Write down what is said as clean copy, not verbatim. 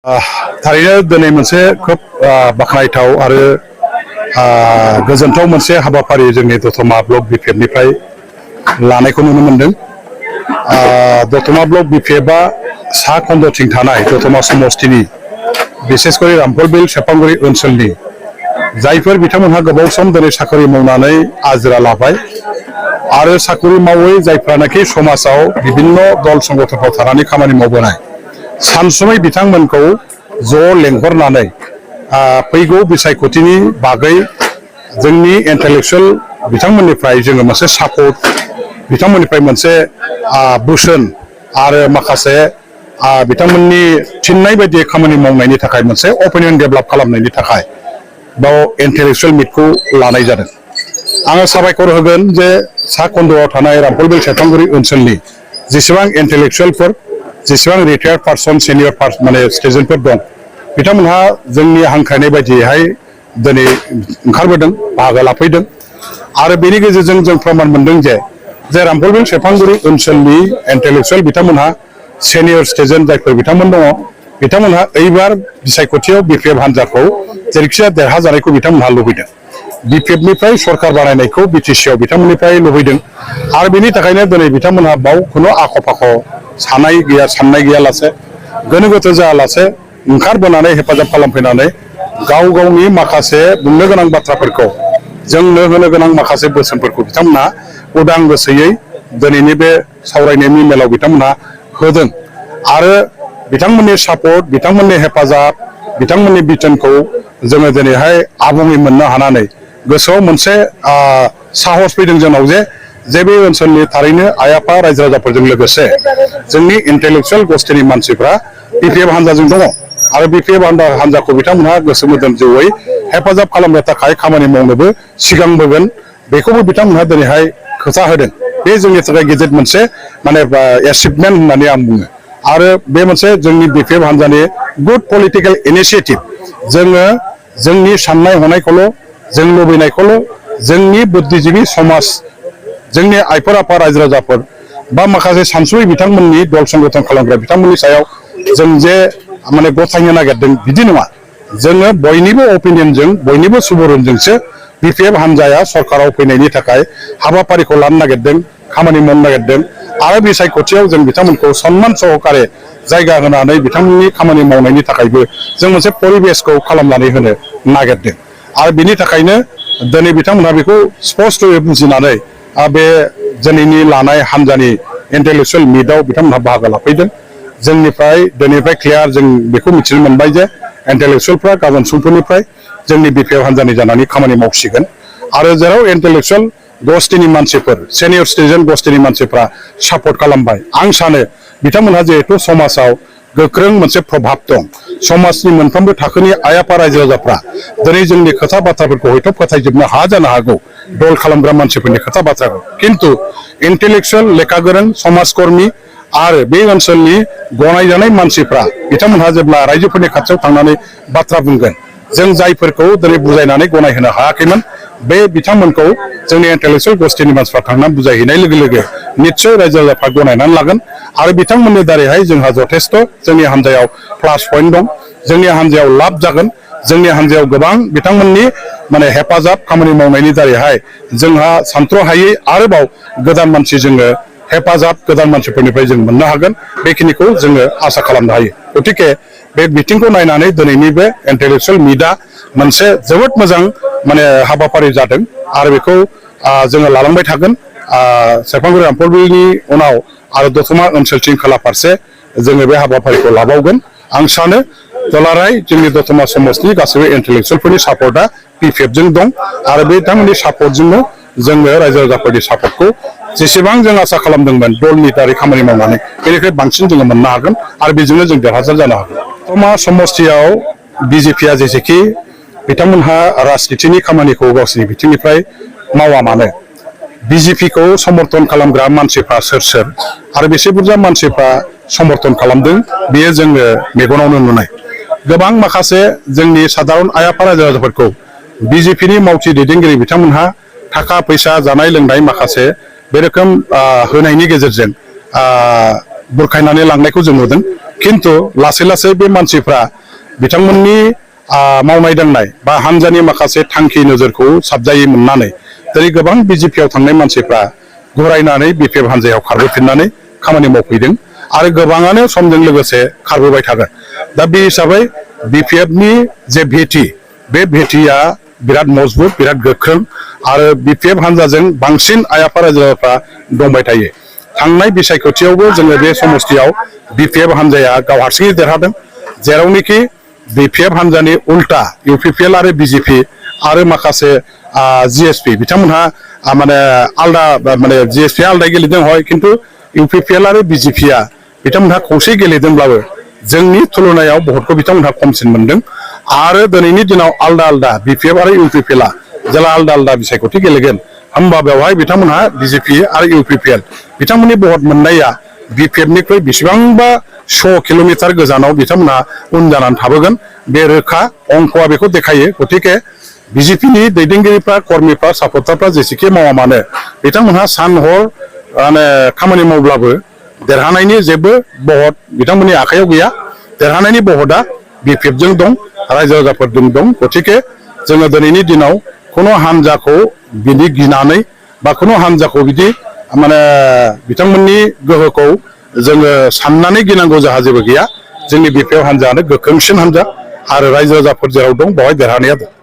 थारैनो दिनै मोनसे खोब बाखनायथाव आरो गोजोनथाव मोनसे हाबाफारि जोंनि दतमा ब्लक बिपिएफनिफ्राय लानायखौ नुनो मोनदों। दतमा ब्लक बिपिएफआ सा खन्द'थिं थानाय दतमा समस्तिनि बिसेसकरि रामफलबिल सेरफांगुरि ओनसोलनि जायफोर बिथांमोनहा गोबाव सम दिनै साख्रि मावनानै आजिरा लाबाय आरो साख्रि मावै जायफ्रानाखि समाजाव बिभिन्न दल संगठनफ्राव थानानै खामानि मावबोनाय सानसुमै बिथांमोनखौ ज' लेंहरनानै फैगौ बिसायख'थिनि बागै जोंनि इन्टेलेक्सुयेल बिथांमोननिफ्राय जोङो मोनसे सापर्ट बिथांमोननिफ्राय मोनसे बोसोन आरो माखासे बिथांमोननि थिननाय बायदि खामानि मावनायनि थाखाय मोनसे अपिनियन डेभेलप खालामनायनि थाखाय बाव इन्टेलेक्सुयेल मिटखौ लानाय जादों। आङो साबायखर होगोन जे सा खन्द'आव थानाय रामफलबिल सेरफांगुरि ओनसोलनि जेसेबां इन्टेलेक्सुयेलफोर जेसेबां रिटायार्ड पार्सन सिनियर पार्सन माने सिटिजेनफोर दं बिथांमोनहा जोंनि हांख्रायनाय बायदियैहाय दिनै ओंखारबोदों बाहागो लाफैदों आरो बेनि गेजेरजों जों प्रमान मोनदों जे रामफलबिल सेरफांगुरि ओनसोलनि इन्टेलेक्सुयेल बिथांमोनहा सिनियर सिटिजेन जायफोर बिथांमोन दङ बिथांमोनहा एइबार बिसायख'थियाव बिपिएफ हान्जाखौ जेरैखिजाया देरहाजानायखौ बिथांमोनहा लुबैदों। बिपिएफनिफ्राय सरकार बानायनायखौ बिटिसिआव बिथांमोननिफ्राय लुबैदों आरो बेनि थाखायनो दिनै बिथांमोनहा बाव खुनु आख' फाख' साननाय गैयालासे गोनो गोथो जायालासे ओंखारबोनानै हेफाजाब खालामफैनानै गाव गावनि माखासे बुंनो गोनां बाथ्राफोरखौ जोंनो होनो गोनां माखासे बोसोनफोरखौ बिथांमोनहा उदां गोसोयै दिनैनि बे सावरायनायनि मेलाव बिथांमोनहा होदों आरो बिथांमोननि सापर्ट बिथांमोननि हेफाजाब बिथांमोननि बिथोनखौ जोङो दिनैहाय आबुङै मोननो हानानै गोसोआव मोनसे साहस फैदों जोंनाव जे बे ओनसोलनि थारैनो आइ आफा रायजो राजाफोरजों लोगोसे जोंनि इन्टेलेक्सुयेल गोष्ठीनि मानसिफ्रा बिपिएफ हान्जाजों दङ आरो बिपिएफ हान्जाखौ बिथांमोनहा गोसो मोदोम जिउयै हेफाजाब खालामनो थाखाय खामानि मावनोबो सिगांबोगोन बेखौबो बिथांमोनहा दिनैहाय खोथा होदों। बे जोंनि थाखाय गेजेर मोनसे माने एचिभमेन्ट होननानै आं बुङो आरो बे मोनसे जोंनि बिपिएफ हान्जानि गुड पलिटिकेल इनिसियेटिभ जोङो जोंनि साननाय हनायखौल' जों लुबैनायखौल' जोंनि बुद्धिजीबि समाज जोंनि आइफोर आफा रायजो राजाफोर बा माखासे सानसुमै बिथांमोननि दल संगठन खालामग्रा बिथांमोननि सायाव जों जे माने गथायनो नागिरदों बिदि नङा। जोङो बयनिबो अपिनियनजों बयनिबो सुबुरुनजोंसो बिपिएफ हान्जाया सरकाराव फैनायनि थाखाय हाबाफारिखौ लानो नागिरदों खामानि मावनो नागिरदों आरो बिसायख'थियाव जों बिथांमोनखौ सनमान सहकारे जायगा होनानै बिथांमोननि खामानि मावनायनि थाखायबो जों मोनसे परिबेसखौ खालामनानै होनो नागिरदों आरो बिनि थाखायनो दिनै बिथांमोनहा बेखौ स्पष्टयै बुजिनानै बे दिनैनि लानाय हान्जानि इन्टेलेक्सुयेल मिटआव बिथांमोनहा बाहागो लाफैदों। जोंनिफ्राय दिनैनिफ्राय क्लियार जों बेखौ मिथिनो मोनबाय जे इन्टेलेक्सुयेलफ्रा गाबोन समफोरनिफ्राय जोंनि बिपिएफ हान्जानि जानानै खामानि मावसिगोन आरो जेराव इन्टेलेक्सुयेल गोष्ठीनि मानसिफोर सिनियर सिटिजेन गोष्ठीनि मानसिफ्रा सापर्ट खालामबाय आं सानो बिथांमोनहा जिहेतु समाजाव गोख्रों मोनसे प्रभाब दं समाजनि मोनफ्रोमबो थाखोनि आइ आफा रायजो राजाफ्रा दिनै जोंनि खोथा बाथ्राफोरखौ हयथ' फोथायजोबनो हाया जानो हागौ दल खालामग्रा मानसिफोरनि खोथा बाथ्राखौ खिन्थु इन्टेलेक्सुयेल लेखा गोरों समाजकर्मी आरो बे ओनसोलनि गनायजानाय मानसिफ्रा बिथांमोनहा जेब्ला रायजोफोरनि खाथियाव थांनानै बाथ्रा बुंगोन जों जायफोरखौ दिनै बुजायनानै गनायहोनो हायाखैमोन बे बिथांमोनखौ जोंनि इन्टेलेक्सुयेल गोष्ठीनि मानसिफ्रा थांनानै बुजायहैनाय लोगो लोगो निस्सय रायजो राजाफ्रा गनायनानै लागोन आरो बिथांमोननि दारैहाय जोंहा जथेस्थ' जोंनि हान्जायाव प्लास पइन्ट दं जोंनि हान्जायाव लाब जागोन जोंनि हान्जायाव गोबां बिथांमोननि माने हेफाजाब खामानि मावनायनि दारैहाय जोंहा सानथ्र'हायै आरोबाव गोदान मानसि जोङो हेफाजाब गोदान मानसिफोरनिफ्राय जों मोननो हागोन बेखिनिखौ जोङो आसा खालामनो हायो। गतिके बे बिथिंखौ नायनानै दिनैनि बे इन्टेलेक्सुयेल मिटआ मोनसे जोबोद मोजां माने हाबाफारि जादों आरो बेखौ जोङो लालांबाय थागोन सेरफांगुरि रामफलबिलनि उनाव आरो दतमा ओनसोलथिं खोला फारसे जोङो बे हाबाफारिखौ लाबावगोन। आं सानो दुलाराय जोंनि दतमा समाजनि गासैबो इन्टेलेक्सुयेलफोरनि सापर्टआ बिपिएफजों दं आरो बिथांमोननि सापर्टजोंनो जोङो रायजो राजाफोरनि सापर्टखौ जेसेबां जों आसा खालामदोंमोन दलनि दारै खामानि मावनानै बेनिफ्राय बांसिन जोङो मोननो हागोन आरो बेजोंनो जों देरहासार जानो हागोन। दतमा समस्तियाव बिजेपिआ जेसेखि बिथांमोनहा राजनितिनि खामानिखौ गावसोरनि बिथिंनिफ्राय मावा मानो बिजेपिखौ समर्थन खालामग्रा मानसिफ्रा सोर आरो बेसे बुरजा मानसिफ्रा समर्थन खालामदों बेयो जोङो मेगनावनो नुनाय गोबां माखासे जोंनि साधारन आइ आफा रायजो राजाफोरखौ बिजेपिनि मावथि दैदेनगिरि बिथांमोनहा थाखा फैसा जानाय लोंनाय माखासे बे रोखोम होनायनि गेजेरजों बुरखायनानै लांनायखौ जों नुदों खिन्थु लासै लासै बे मानसिफ्रा बिथांमोननि मावनाय दांनाय बा हानजानि माखासे थांखि नोजोरखौ साबजायै मोननानै दिनै गोबां बिजेपियाव थांनाय मानसिफ्रा घुरायनानै बिपिएफ हानजायाव खारबोफिननानै खामानि मावफैदों आरो गोबाङानो समजों लोगोसे खारबोबाय थागोन। दा बे हिसाबै बिपिएफनि जे भेटि बे भेटिया बिराद मजबुत बिराद गोख्रों आरो बिपिएफ हानजाजों बांसिन आइ आफा रायजो राजाफ्रा दंबाय थायो। थांनाय बिसायख'थियावबो जोङो बे समस्तियाव बिपिएफ हानजाया गाव हारसिङै देरहादों, जेरावनोखि बिपिएफ हानजानि उल्टा इउपिपिएल आरो बिजेपि आरो माखासे जिएसपि बिथांमोनहा माने आलदा माने जिएसपि आलदा गेलेदों हय, खिन्थु इउपिपिएल आरो बिजेपिया बिथांमोनहा खौसे गेलेदोंब्लाबो जोंनि तुलनायाव भटखौ बिथांमोनहा खमसिन मोनदों। आरो दिनैनि दिनाव आलदा आलदा बिपिएफ आरो इउपिपिएलआ जेला आलदा आलदा बिसायख'थि गेलेगोन होमबा बेवहाय बिथांमोनहा बिजेपि आरो इउपिपिएल बिथांमोननि भट मोननाया बिपिएफनिख्रुइ बेसेबांबा 100 किल'मिटार गोजानाव बिथांमोनहा उन जानानै थाबोगोन। बे रोखा अंकआ बेखौ देखायो। गतिके बिजेपिनि दैदेनगिरिफ्रा कर्मीफ्रा सापर्टारफ्रा जेसेखि मावा मानो बिथांमोनहा सान हर माने खामानि मावब्लाबो देरहानायनि जेबो बहत बिथांमोननि आखायाव गैया। देरहानायनि बहतआ बिपिएफजों दं, रायजो राजाफोरजों दं। गतिके जोङो दिनैनि दिनाव खुनु हानजाखौ बिदि गिनानै बा खुनु हानजाखौ बिदि माने बिथांमोननि गोहोखौ जोङो साननानै गिनांगौ जोंहा जेबो गैया। जोंनि बिपिएफ हानजायानो गोख्रोंसिन हानजा आरो रायजो राजाफोर जेराव दं बेवहाय देरहानाया दं।